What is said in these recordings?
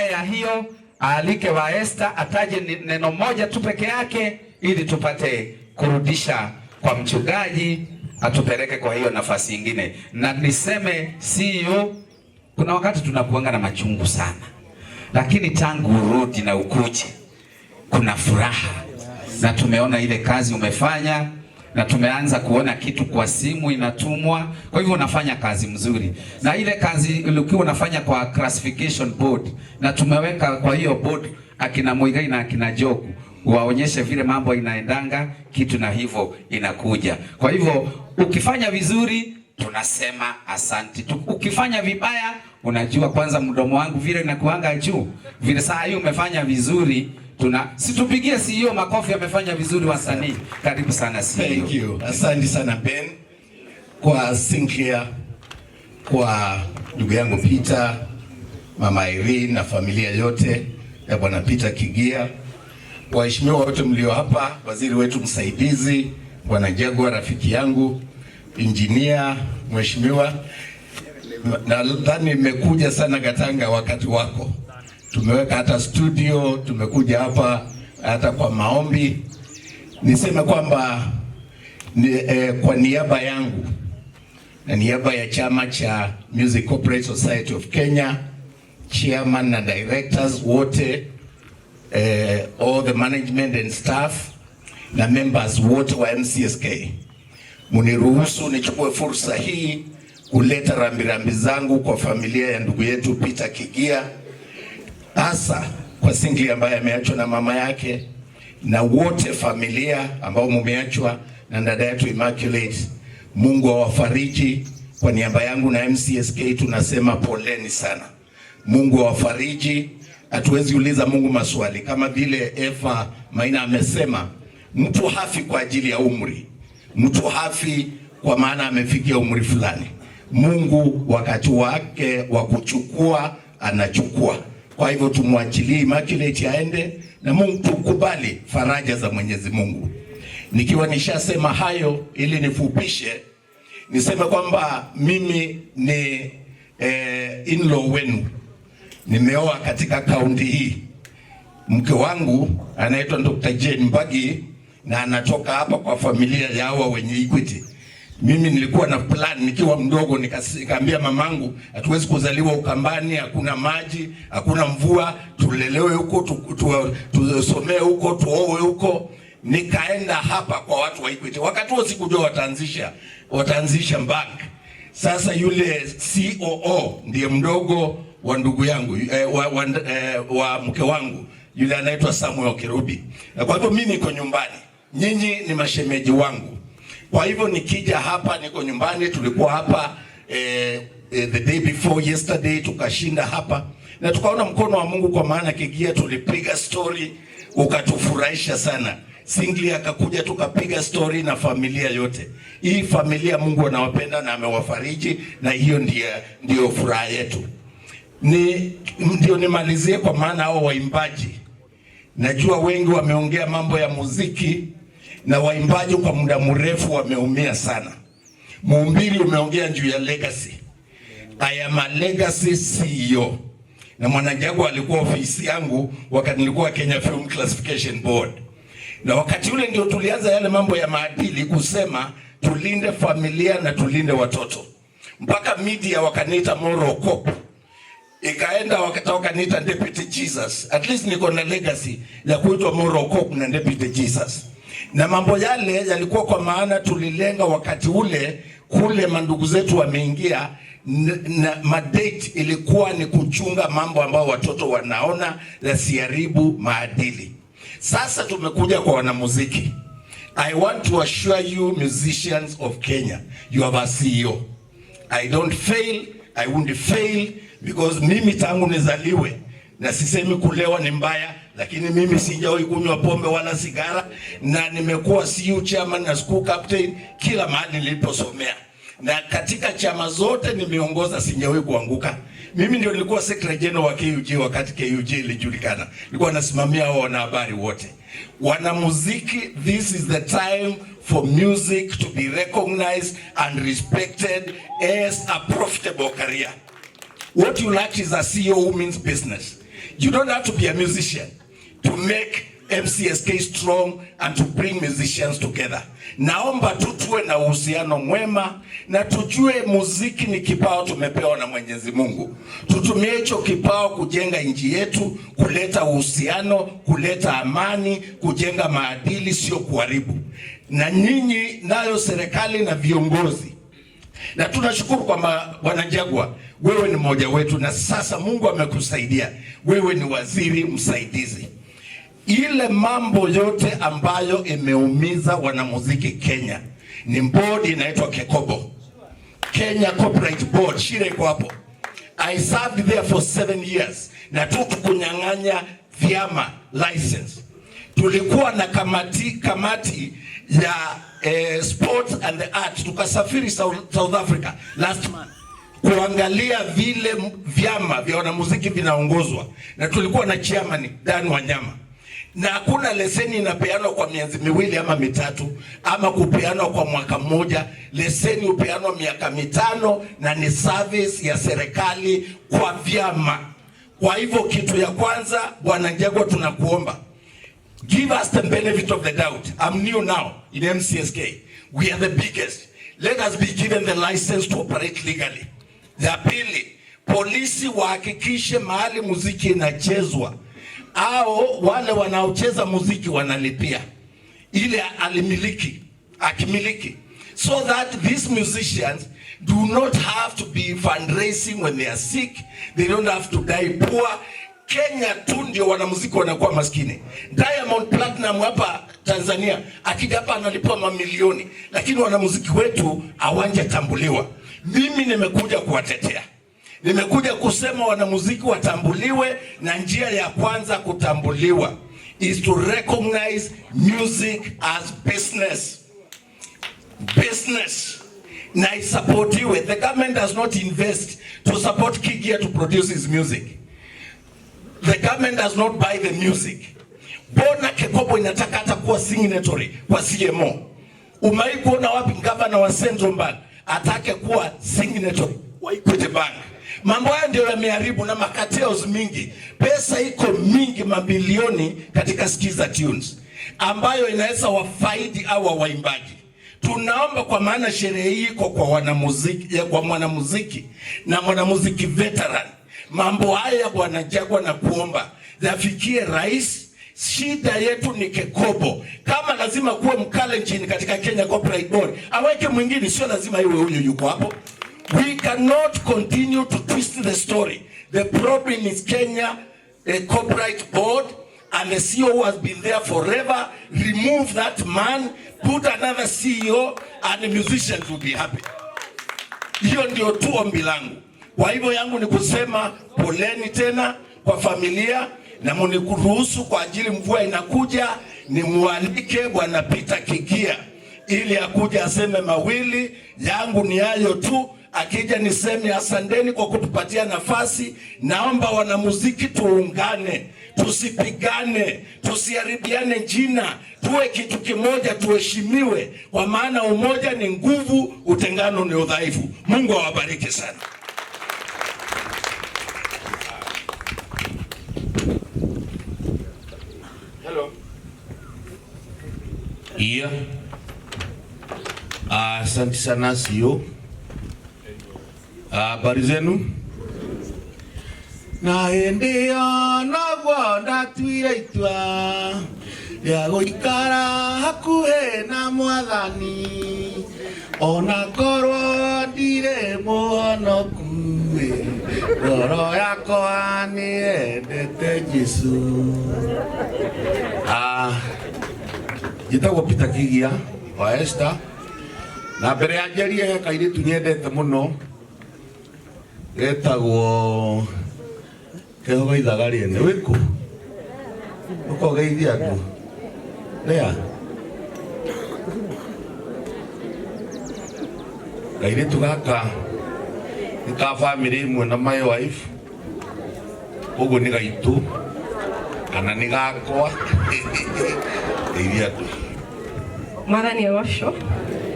Ya hiyo aalike wa Esther ataje neno moja tu peke yake ili tupate kurudisha kwa mchungaji atupeleke kwa hiyo nafasi ingine. Na niseme CEO, kuna wakati tunakuanga na machungu sana, lakini tangu urudi na ukuje kuna furaha, na tumeona ile kazi umefanya na tumeanza kuona kitu kwa simu inatumwa. Kwa hivyo unafanya kazi mzuri, na ile kazi ulikuwa unafanya kwa classification board, na tumeweka kwa hiyo board akina Muigai na akina Joku waonyeshe vile mambo inaendanga kitu, na hivyo inakuja. Kwa hivyo ukifanya vizuri tunasema asanti, ukifanya vibaya unajua kwanza mdomo wangu vile inakuanga juu vile. Saa hii umefanya vizuri, tuna situpigie CEO makofi, amefanya vizuri wasanii. Karibu sana CEO. Thank you. Asante sana Ben, kwa Sinclair, kwa ndugu yangu Peter, Mama Irene na familia yote ya Bwana Peter Kigia, waheshimiwa wote mlio hapa, waziri wetu msaidizi Bwana Jagwa, rafiki yangu, injinia mheshimiwa, nadhani nimekuja sana Gatanga wakati wako, tumeweka hata studio, tumekuja hapa hata kwa maombi. Niseme kwamba kwa niaba yangu na niaba ya chama cha Music Copyright Society of Kenya, chairman na directors wote, all the management and staff na members wote wa MCSK, muniruhusu nichukue fursa hii kuleta rambirambi zangu kwa familia ya ndugu yetu Peter Kigia, hasa kwa Sinclair ambaye ameachwa na mama yake na wote familia ambao mumeachwa na dada yetu Immaculate. Mungu awafariji. Kwa niaba yangu na MCSK tunasema poleni sana. Mungu awafariji. Hatuwezi uliza Mungu maswali kama vile Eva Maina amesema, mtu hafi kwa ajili ya umri, mtu hafi kwa maana amefikia umri fulani. Mungu wakati wake wa kuchukua anachukua. Kwa hivyo tumwachilie Immaculate aende na Mungu, tukubali faraja za Mwenyezi Mungu. Nikiwa nishasema hayo, ili nifupishe, niseme kwamba mimi ni in-law wenu, nimeoa katika kaunti hii. Mke wangu anaitwa Dr. Jane Mbagi na anatoka hapa kwa familia ya hawa wenye Equity. Mimi nilikuwa na plan nikiwa mdogo, nikaambia mamangu hatuwezi kuzaliwa Ukambani, hakuna maji, hakuna mvua, tulelewe huko, tusomee huko, tuowe huko. Nikaenda hapa kwa watu wa Equity. Wakati huo sikujua wataanzisha bank. Sasa yule COO ndiye mdogo wa ndugu yangu wa mke wangu yule anaitwa Samuel Kirubi. Na kwa hivyo mimi niko nyumbani, nyinyi ni mashemeji wangu. Kwa hivyo nikija hapa niko nyumbani. Tulikuwa hapa the day before yesterday, tukashinda hapa na tukaona mkono wa Mungu, kwa maana Kigia tulipiga story ukatufurahisha sana. Singli akakuja tukapiga story na familia yote. Hii familia Mungu anawapenda na amewafariji, na hiyo ndio furaha yetu. Ni ndio nimalizie, kwa maana hao waimbaji najua wengi wameongea mambo ya muziki na waimbaji kwa muda mrefu wameumia sana. Mumbiri umeongea juu ya legacy. I am a legacy CEO. Na Mwanajago alikuwa ofisi yangu wakati nilikuwa Kenya Film Classification Board. Na wakati ule ndio tulianza yale mambo ya maadili, kusema tulinde familia na tulinde watoto. Mpaka media wakaniita moral cop. Ikaenda wakati wakaniita Deputy Jesus. At least niko na legacy ya kuitwa moral cop na Deputy Jesus. Na mambo yale yalikuwa kwa maana tulilenga wakati ule kule mandugu zetu wameingia na mandate ilikuwa ni kuchunga mambo ambayo watoto wanaona yasiharibu maadili. Sasa tumekuja kwa wanamuziki. I want to assure you musicians of Kenya, you have a CEO. I don't fail, I won't fail because mimi tangu nizaliwe, na sisemi kulewa ni mbaya, lakini mimi sijawahi kunywa pombe wala sigara, na nimekuwa CU chairman na school captain kila mahali niliposomea, na katika chama zote nimeongoza, sijawahi kuanguka. Mimi ndio nilikuwa secretary general wa KUJ wakati KUJ ilijulikana, nilikuwa nasimamia hao wanahabari wote. Wanamuziki, this is the time for music to be recognized and respected as a profitable career. What you lack is a CEO who means business. You don't have to be a musician to make MCSK strong and to bring musicians together. Naomba tu tuwe na uhusiano mwema na tujue muziki ni kipawa tumepewa na Mwenyezi Mungu. Tutumie hicho kipawa kujenga nchi yetu, kuleta uhusiano, kuleta amani, kujenga maadili, sio kuharibu. Na nyinyi nayo serikali na viongozi, na tunashukuru kwamba Bwana Njagua, wewe ni mmoja wetu, na sasa Mungu amekusaidia, wewe ni waziri msaidizi. Ile mambo yote ambayo imeumiza wanamuziki Kenya ni board inaitwa KECOBO, Kenya Copyright Board. Shida iko hapo. I served there for 7 years na tu kunyang'anya vyama license. Tulikuwa na kamati ya sport and the art, tukasafiri South Africa last month kuangalia vile vyama vya wanamuziki vinaongozwa, na tulikuwa na chairman Dan Wanyama, na hakuna leseni inapeanwa kwa miezi 2 ama 3 ama kupeanwa kwa mwaka mmoja. Leseni hupeanwa miaka 5 na ni service ya serikali kwa vyama. Kwa hivyo kitu ya kwanza, Bwana Njagua, tunakuomba give us the benefit of the doubt. I'm new now in MCSK. We are the biggest. Let us be given the license to operate legally. Ya pili, polisi wahakikishe mahali muziki inachezwa au wale wanaocheza muziki wanalipia ile alimiliki akimiliki, so that these musicians do not have to be fundraising when they are sick, they don't have to die poor. Kenya tu ndio wanamuziki wanakuwa maskini. Diamond Platinum hapa Tanzania akija hapa analipwa mamilioni, lakini wanamuziki wetu hawajatambuliwa. Mimi nimekuja kuwatetea. Nimekuja kusema wanamuziki watambuliwe, na njia ya kwanza kutambuliwa is to recognize music as business. Business na isupportiwe. The government does not invest to support Kigia to produce his music. The government does not buy the music. Mbona KECOBO inataka hata kuwa signatory kwa CMO? Umewahi kuona wapi gavana wa Central Bank atake kuwa signatory wa Equity Bank? Mambo haya ndio yameharibu na macartels mingi. Pesa iko mingi, mabilioni katika Skiza Tunes ambayo inaweza wafaidi au waimbaji. Tunaomba kwa maana sherehe hii iko kwa wanamuziki, kwa mwanamuziki na mwanamuziki veteran. Mambo haya Bwana Njagua, na kuomba yafikie rais. Shida yetu ni KECOBO. Kama lazima kuwe Mkalenjin katika Kenya Copyright Board, aweke mwingine, sio lazima iwe huyu yuko hapo. We cannot continue to twist the story. The problem is Kenya Copyright Board and the CEO who has been there forever. Remove that man, put another CEO and the musicians will be happy. Hiyo ndio tu ombi langu. Kwa hivyo yangu ni kusema poleni tena kwa familia na mnikuruhusu kwa ajili mvua inakuja, nimwalike Bwana Peter Kigia ili akuja aseme mawili. Yangu ni hayo tu. Akija niseme asanteni kwa kutupatia nafasi. Naomba wanamuziki tuungane, tusipigane, tusiharibiane jina, tuwe kitu kimoja, tuheshimiwe, kwa maana umoja ni nguvu, utengano ni udhaifu. Mungu awabariki sana. Hello. Iya. Asante sana CEO. Habari zenu? Na hĩndĩ ĩyo noguo ndatuire itua rĩa gũikara hakuhĩ na mwathani, ona korwo ndirĩ mũhonoku ĩ, ngoro yakwa nĩyendete Jesũ. Njĩtagwo Peter Kigia wa Esther, na mbere ya njarie he kairĩtu nyendete mũno getagwo keho gaithaga rĩene wĩkũ ũkogeithia andũ Lea kairĩtu gaka nĩ ka bamĩrĩ ĩmwe na my wife, ũguo nĩ gaitũ kana nĩ gakwa. Geithia andũ. Mwathani ũcio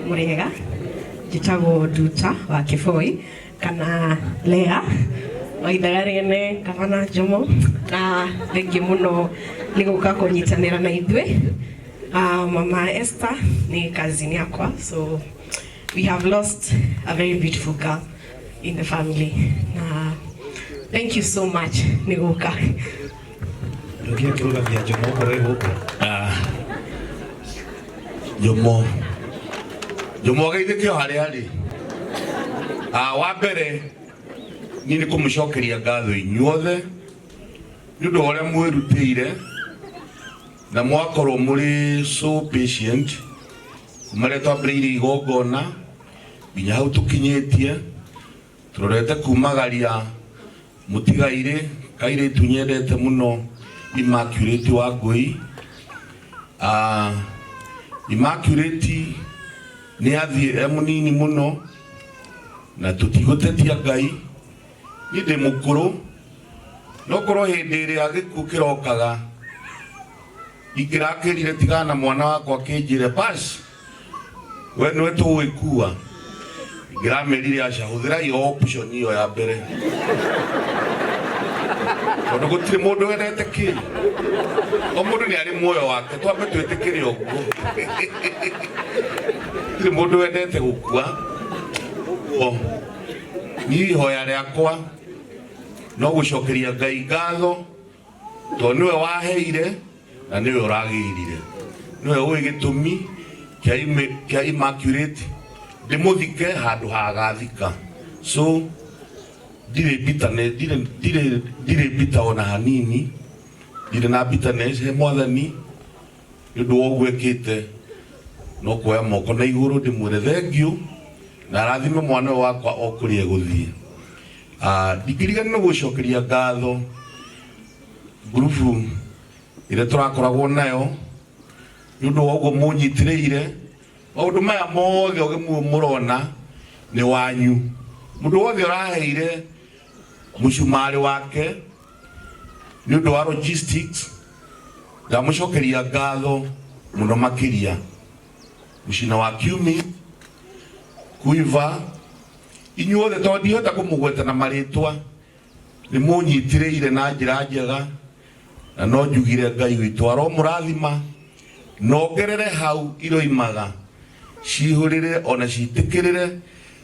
mũrĩega, njĩtagwo Nduta wa Kĩboi kana Lea wa ithaga rĩene Gavana Jomo. Na thengiũ mũno nĩ gũka kũnyitanĩra na ithuĩ. Mama Esther nĩ cousin yakwa, so we have lost a very beautiful girl in the family. Na thank you so much nĩ gũka. Ndugia kĩrũgamia Jomo okorwo ĩ gũkũ. Jomo Jomo ageithĩke o harĩa arĩ. Wa mbere niĩ nĩ kũmũcokeria ngatho inyuothe nĩ ũndũ wa ũrĩa mwĩrutĩire na mwakorwo mũrĩ so patient kuma rĩrĩa twambĩrĩirie igongona nginya hau tũkinyĩtie. Tũrorete kumagaria mũtigairĩ kairĩtu nyendete mũno Immaculate wa Ngũi. Immaculate nĩ athiĩ e mũnini mũno na tũtigũtetia Ngai. Niĩ ndĩ mũkũrũ no korwo hĩndĩ ĩrĩa gĩkuũ kĩrokaga ingĩrakĩrire tigana na mwana wakwa kĩnjĩre bas we nĩwe tũgũgĩkua, ingĩramerire aca hũthĩrai o option ĩyo ya mbere tondũ gũtirĩ mũndũ wendete kĩ o mũndũ nĩ arĩ muoyo wake, twambe twĩtĩkĩre ũguo. Gũtirĩ mũndũ wendete gũkua. Ũguo niĩ ihoya rĩakwa no gũcokeria Ngai ngatho tondũ nĩwe waheire na nĩwe ũragĩrire, nĩwe ũĩ gĩtũmi kĩa Immaculate ndĩmũthike handũ hagathika. So ndirĩ bitterness, ndirĩ bitter ona hanini, ndirĩ na bitterness he Mwathani nĩ ũndũ wa ũguo ekĩte. No kuoya moko na igũrũ ndĩmwĩre thengiũ na arathime mwana ũyũ wakwa o kũrĩa egũthiĩ. Ndingĩriganĩrwo gũcokeria ngatho ngurubu ĩrĩa tũrakoragwo nayo nĩ ũndũ wa ũguo mũnyitĩrĩire. Maũndũ maya mothe ũgĩmũ mũrona nĩ wanyu. Mũndũ wothe ũraheire mũcumarĩ wake nĩ ũndũ wa logistics ndamũcokeria ngatho mũno makĩria. Mũcina wa Kiumi Kuiva, inyuothe tondũ ndihota kũmũgweta na marĩtwa, nĩ mũnyitĩrĩire na njĩra njega na no njugire Ngai witũ aromũrathima nongerere hau iroimaga cihũrĩre ona citĩkĩrĩre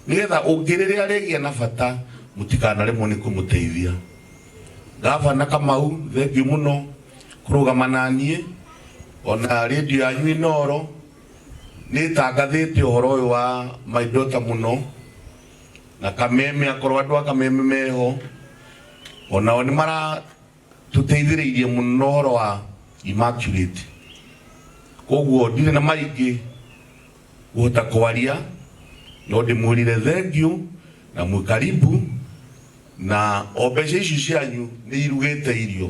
nĩgetha ũngĩ rĩrĩa arĩgĩa na bata mũtikanaremwo nĩ kũmũteithia. Gavana Kamau, thengiũ mũno kũrũgama na niĩ ona rĩndiũ yanyu Inooro nĩ ĩtangathĩte ũhoro ũyũ wa my daughter mũno, na Kameme akorwo andũ a Kameme meho onao nĩ maratũteithĩrĩirie mũno ũhoro wa Immaculate. Koguo ndirĩ na maingĩ kũhota kwaria no ndĩmwĩrire thengiũ na mwĩ karibu na o mbeca ici cianyu nĩ irugĩte irio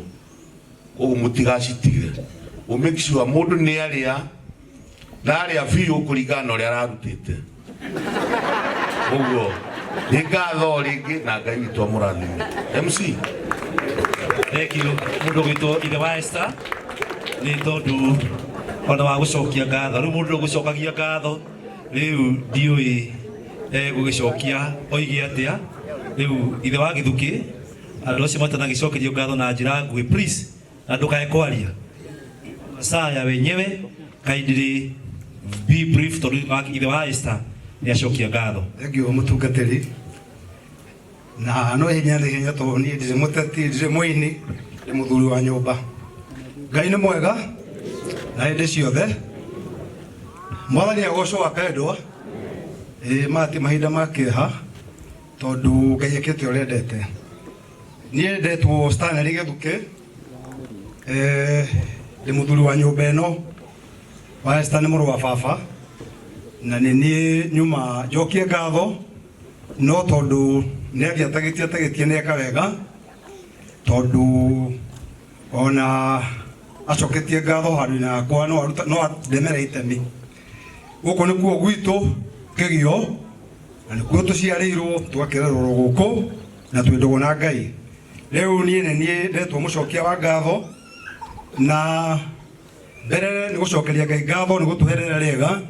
koguo mũtigacitige. Ũ make sure mũndũ nĩ arĩa na arĩa biũ kũringana na ũrĩa ararutĩte. Koguo nĩ ngatho rĩngĩ na Ngai witũ amũrathime. MC. Thank you mũndũ ũgwĩtwo ithe wa Esther nĩ tondũ ona wa gũcokia ngatho. Rĩu mũndũ ũgũcokagia ngatho rĩu ndiũĩ egũgĩcokia oige atĩa. Rĩu ithe wa Gĩthukĩ, andũ acio matanagĩcokerio ngatho na njĩra nguhĩ please, na ndũkae kwaria masaa wenyewe, kindly be brief tondũ ithe wa Esther nĩ acokia ngatho. Thengiũ mũtungatĩri, na no hinya nĩ hinya tondũ niĩ ndirĩ mũteti, ndirĩ mũini, ndĩ mũthuri wa nyũmba. Ngai nĩ mwega na hĩndĩ ciothe. Mwathani agocwo akendwo. Ĩĩ maya ti mahinda ma kĩeha tondũ Ngai ekĩte ũrĩa endete. Niĩ ndetwo Stanley Gĩthukĩ, ndĩ mũthuri wa nyũmba ĩno wa Esther nĩ mũrũ wa baba, na nĩ niĩ nyuma njokie ngatho no tondũ nĩ athiĩ atagĩtie atagĩtie nĩ eka wega tondũ ona acoketie ngatho handũ-inĩ hakwa no aruta no andemere itemi. Gũkũ nĩkuo gwitũ Kĩgio, na nĩkuo tũciarĩirwo tũgakĩrerwo gũkũ na twĩ ndũgũ na Ngai. Rĩu niĩ nĩ niĩ ndetwo mũcokia wa ngatho, na mbere nĩ gũcokeria Ngai ngatho nĩ gũtũhe rĩera rĩega.